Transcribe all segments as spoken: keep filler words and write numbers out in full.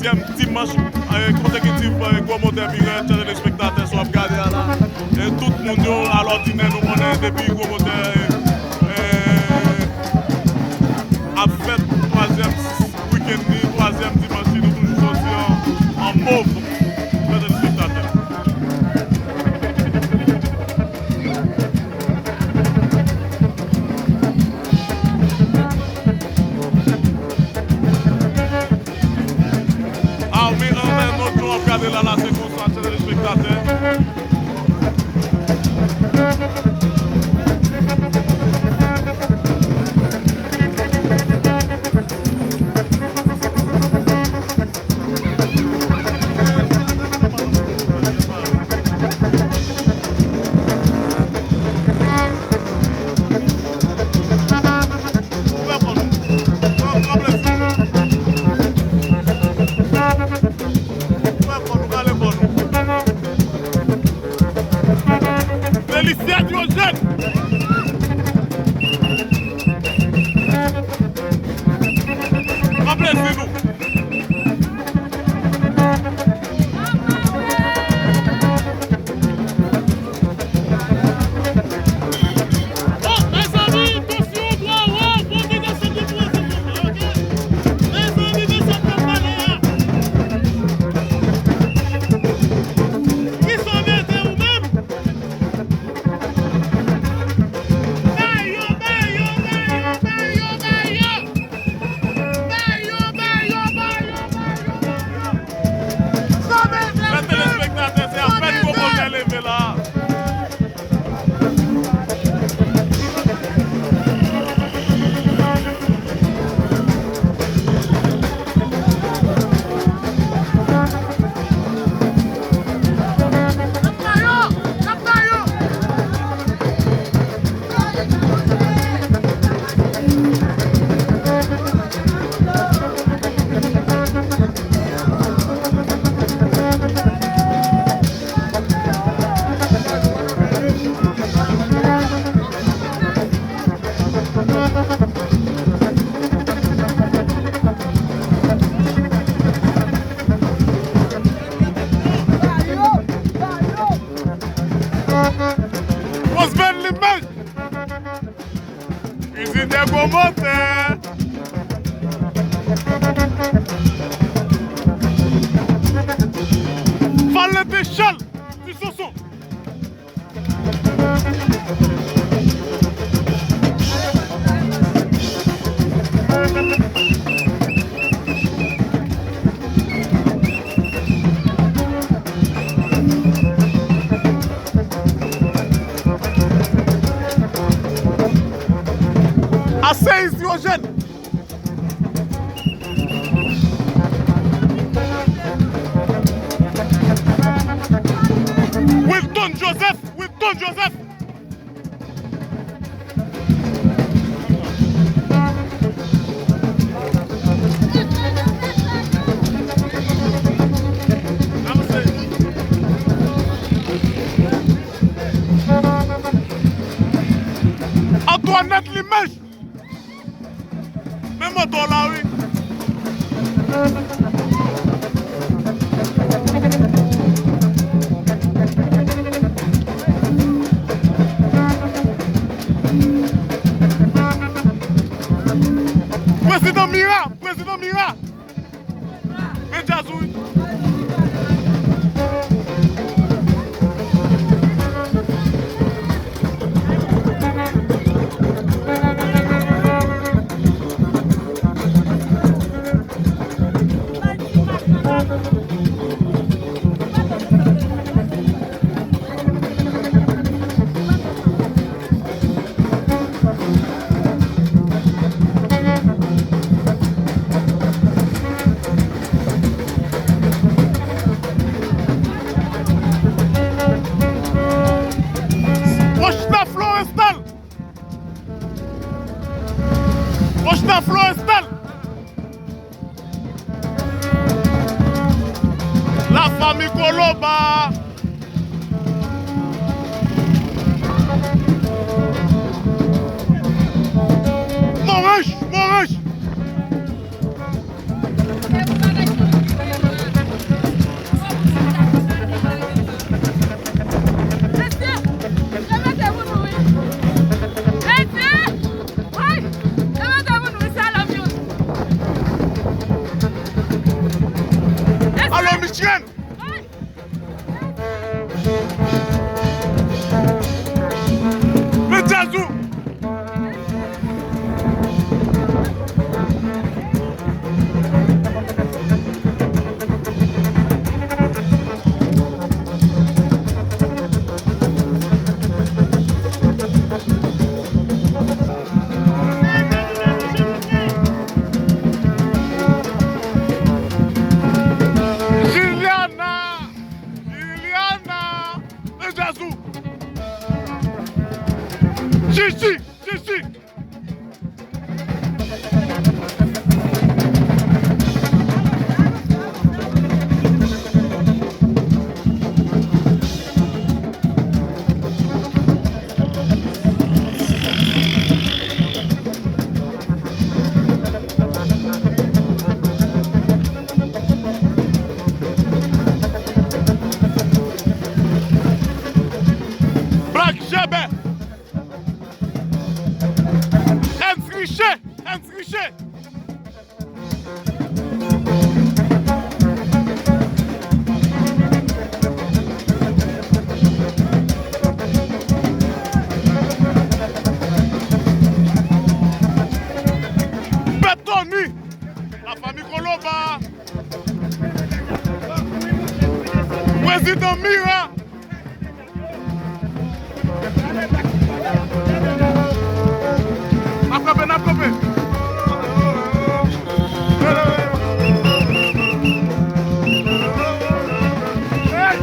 Twazyèm dimanch, eh, konsekitif, eh, Gwo Motè Mirèd, chè telespektatè, sa w ap gade a la. Eh, tout moun yo, alòdinè, nou konnen depi Gwo Motè, eh, ap fèt twazyèm wikenn li, twazyèm dimanch li, nou toujou soti an, an mov, chè telespektatè. Army Envènò ke w ap gade la, la, se konsa, chè telespektatè. Delisia Diogène. Pran plezi nou. Oh, mezanmi, tansyon, bwa, wo, bon, gen desant li pou rezoud konba, oke? Mezanmi, desant k ap pale a. Kisa w mete ou menm? Ba yo, ba yo, ba yo, ba yo, ba yo. Ba yo, ba yo, ba yo, ba yo, ba yo. Chè telespektatè, se apèn Gwo Motè leve la. Osven Limèj. Izin de gwo motè. Valè de Chal, ti Sonson. Aseyis Diogène. Wilton Joseph, Wilton Joseph. Antoinette Limèj. Men moto la, wi. Prezidan Mira, Prezidan Mira. Men djaz ou wi. Rochna Florestal. Rochna Florestal. La famille Koloba. Moranj, Moranj. Moranj, Jazou. Chichi, chichi. Black Jebè. Ernst Richer. Ernst Richer. Pèp Tony. Lafanmi Koloba. Prezidan Mira. N ap kanpe, n ap kanpe. Hey!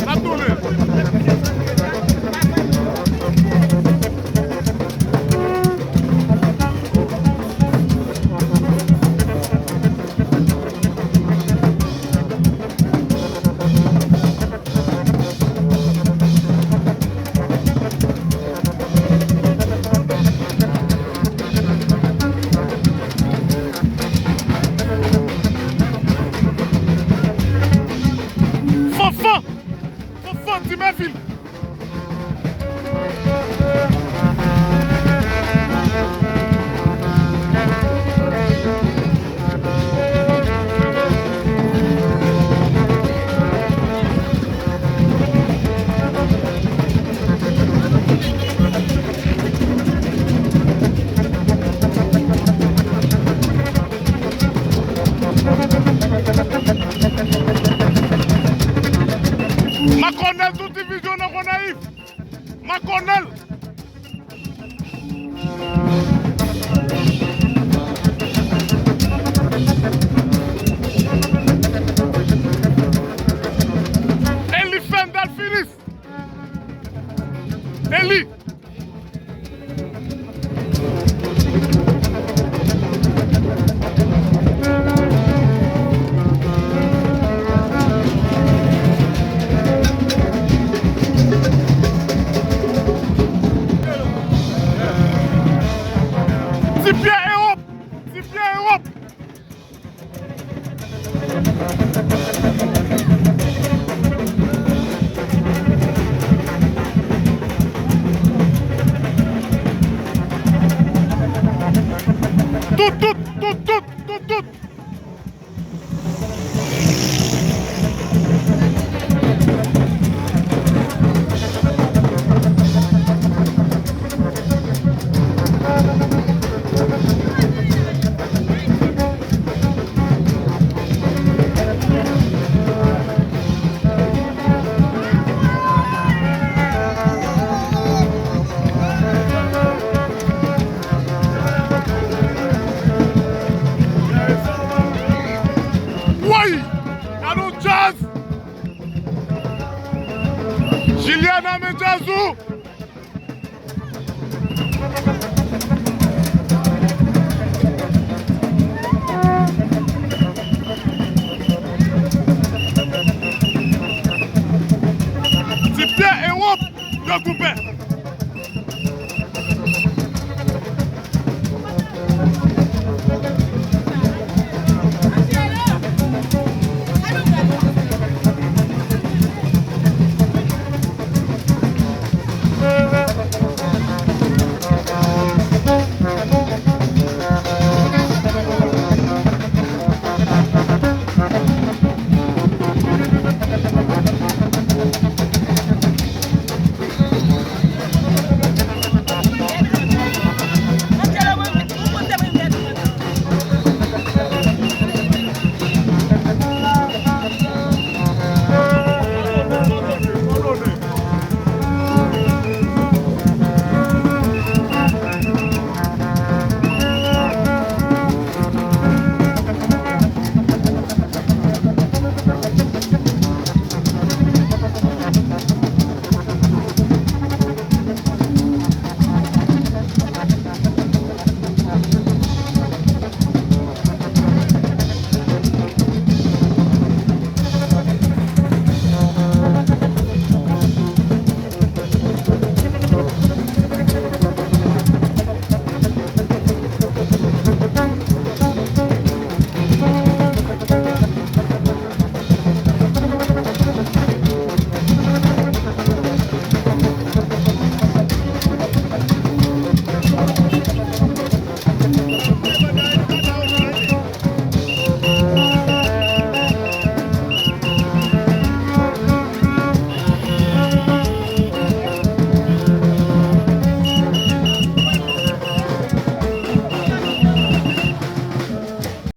N ap tounen. Fanfan! Fanfan Ti Mèfil! Makònèl, tout divizyon nan Gonayiv. Makònèl. Eli Fendel Finis. Eli.